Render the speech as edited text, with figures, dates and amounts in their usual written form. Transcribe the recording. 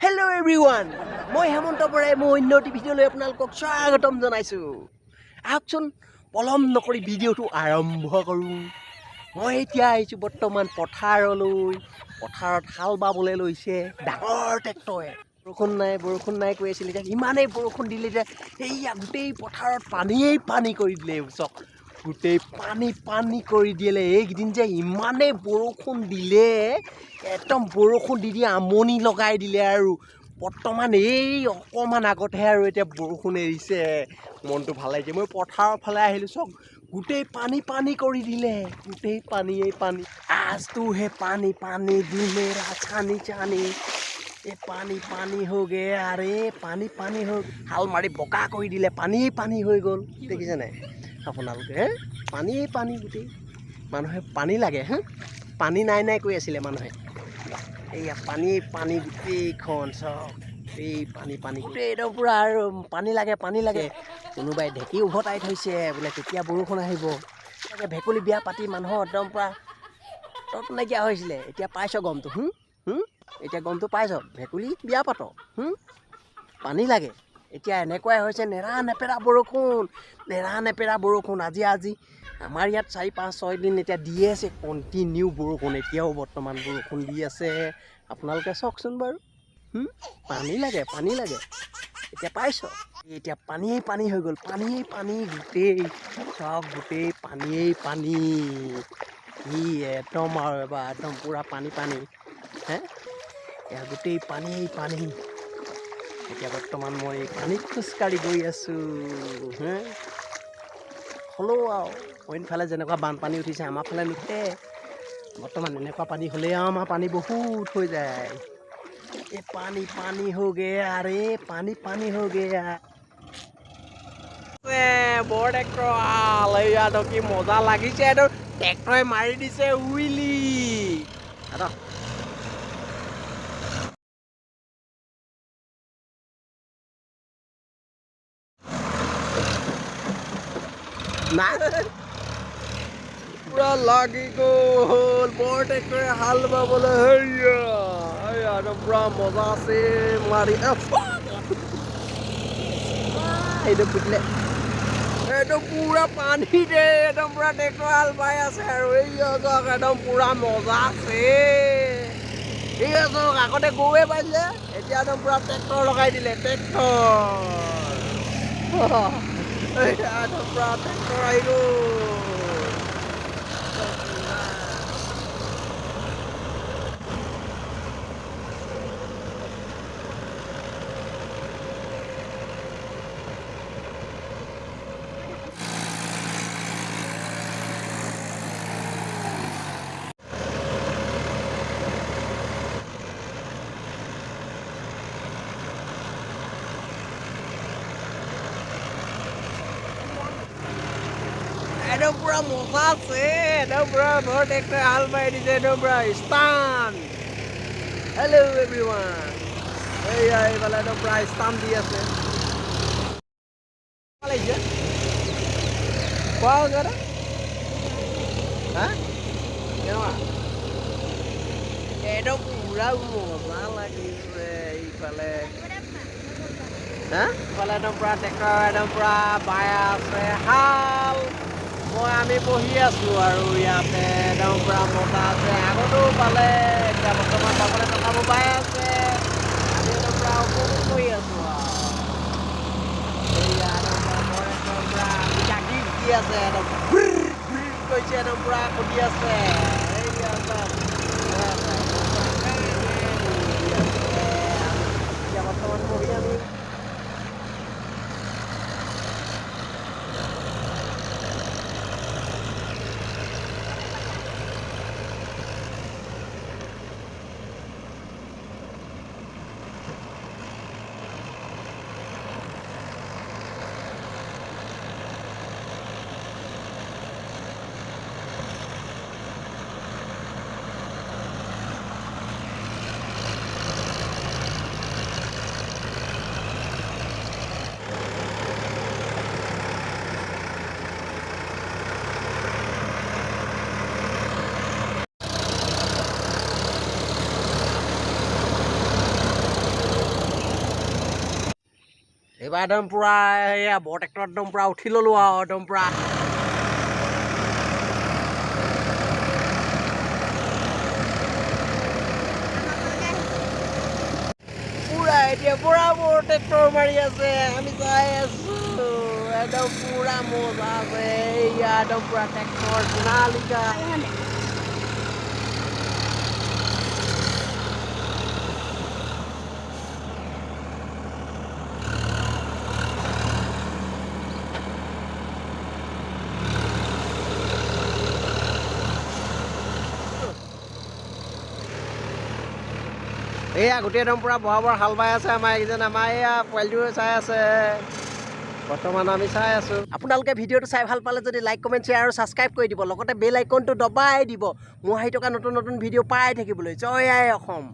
Hello' everyone, মই হেমন্ত বৰাই মোৰ অন্য এটি ভিডিঅ'লৈ আপোনালোকক স্বাগতম জনাইছোঁ। আহকচোন পলম নকৰি ভিডিঅ'টো আৰম্ভ কৰোঁ। মই এতিয়া আহিছোঁ বৰ্তমান পথাৰলৈ। পথাৰত হাল বাবলৈ লৈছে ডাঙৰ ট্ৰেক্টৰে। বৰষুণ নাই বৰষুণ নাই কৈ আছিলে, এতিয়া ইমানেই বৰষুণ দিলে যে এইয়া গোটেই পথাৰত পানীয়েই পানী কৰি দিলে। চাওক, গোটেই পানী পানী কৰি দিলে। এইকেইদিন যে ইমানেই বৰষুণ দিলে, একদম বৰষুণ দি দি আমনি লগাই দিলে। আৰু বৰ্তমান এই অকণমান আগতহে আৰু এতিয়া বৰষুণ এৰিছে, মনটো ভাল লাগিছে। মই পথাৰৰ ফালে আহিলোঁ, চাওক গোটেই পানী পানী কৰি দিলে, গোটেই পানীয়েই পানী। আজটোহে পানী পানী দিল মেৰা চানি চানি, এই পানী পানী হৈ গ'ল। আৰে পানী পানী হৈ হাল মাৰি বোকা কৰি দিলে, পানীয়েই পানী হৈ গ'ল। দেখিছে নাই আপোনালোকে? হে পানীয়েই পানী, গোটেই মানুহে পানী লাগে। হে পানী নাই নাই কৈ আছিলে মানুহে, এইয়া পানীয়েই পানী গোটেইখন। চব এই পানী পানী গোটেই একদম পূৰা। আৰু পানী লাগে পানী লাগে। কোনোবাই ঢেঁকী উভতাই থৈছে বোলে কেতিয়া বৰষুণ আহিব। তাকে ভেকুলী বিয়া পাতি মানুহৰ একদম পূৰা তত নাইকিয়া হৈছিলে। এতিয়া পাইছ গমটো? এতিয়া গমটো পাইছ? ভেকুলী বিয়া পাত, পানী লাগে। এতিয়া এনেকুৱাই হৈছে, নেৰা নেপেৰা বৰষুণ, নেৰা নেপেৰা বৰষুণ। আজি আজি আমাৰ ইয়াত 4 5 6 দিন এতিয়া দিয়ে আছে কণ্টিনিউ বৰষুণ। এতিয়াও বৰ্তমান বৰষুণ দি আছে। আপোনালোকে চাওকচোন বাৰু। পানী লাগে পানী লাগে। এতিয়া পাইছ? এতিয়া পানীয়েই পানী হৈ গ'ল, পানীয়েই পানী গোটেই চব, গোটেই পানীয়েই পানী। কি একদম আৰু এবাৰ একদম পূৰা পানী পানী। হে এয়া গোটেই পানীয়েই পানী। এতিয়া বৰ্তমান মই পানীত খোজকাঢ়ি গৈ আছোঁ। হে হ'লেও আৰু অইনফালে যেনেকুৱা বানপানী উঠিছে আমাৰ ফালে নুঠে। বৰ্তমান এনেকুৱা পানী হ'লেই আৰু আমাৰ পানী বহুত হৈ যায়। এই পানী পানী হৈ গয়া আৰে, পানী পানী হৈ গয়া। বৰ ট্ৰেক্টৰ আল, এইয়া কি মজা লাগিছে। একদম ট্ৰেক্টৰে মাৰি দিছে উইলি। নাই পুৰা লাগি গ'ল বৰ ট্ৰেক্টৰে হাল বাবলৈ। হেয়া একদম পুৰা মজা আছে মাৰি। এইটো ফুটিলে, একদম পুৰা পানীতে একদম পুৰা ট্ৰেক্টৰ হাল বাই আছে। আৰু এইয়া চাওক একদম পুৰা মজা আছে। এইয়া চাওক, আগতে গৰুৱে পাইছিলে, এতিয়া একদম পুৰা ট্ৰেক্টৰ লগাই দিলে। ট্ৰেক্টৰ একদম পুৰা ট্ৰেক্টৰ আহি গ'ল। একদম পুৰা মজা আছে, একদম পুৰা বৰ ট্ৰেক্টৰে হাল মাৰি দিছে, একদম পুৰা স্টান। হেল্ল' এভৰিৱান, এইয়া এইফালে একদম পুৰা স্টান দি আছে। লাগিছে কোৱা হা কেনেকুৱা? একদম পুৰা মজা লাগিছে এইফালে। হা এইফালে একদম পুৰা ট্ৰেক্টৰ একদম পুৰা বাই আছে হাল। মই আমি বহি আছোঁ আৰু ইয়াতে একদম পুৰা মজা আছে। আগতেও পালে, এতিয়া বৰ্তমান পাবলৈ টকাবোৰ পাই আছে। আমি একদম পুৰা উপভোগ কৰি আছোঁ। এইয়া একদম পুৰা গীত দি আছে, একদম কৈছে, একদম পুৰা সুধি আছে। এইয়া এতিয়া বৰ্তমান বহি আমি এইবাৰ একদম পূৰা এয়া বৰ ট্ৰেক্টৰত একদম পূৰা উঠি ল'লোঁ আৰু একদম পূৰা। পূৰা এতিয়া পূৰা বৰ ট্ৰেক্টৰ মাৰি আছে, আমি চাই আছোঁ, একদম পূৰা মজা আছে। এইয়া একদম পূৰা ট্ৰেক্টৰ সোণালিকা। এইয়া গোটেই একদম পূৰা বৰাবৰ হাল বাই আছে আমাৰ এইকেইজন, আমাৰ এইয়া পোৱালিটোও চাই আছে, বৰ্তমান আমি চাই আছোঁ। আপোনালোকে ভিডিঅ'টো চাই ভাল পালে যদি লাইক, কমেণ্ট, শ্বেয়াৰ আৰু ছাবস্ক্ৰাইব কৰি দিব, লগতে বেল আইকনটো দবাই দিব মোৰ আহি থকা নতুন নতুন ভিডিঅ' পাই থাকিবলৈ। জয় আই অসম।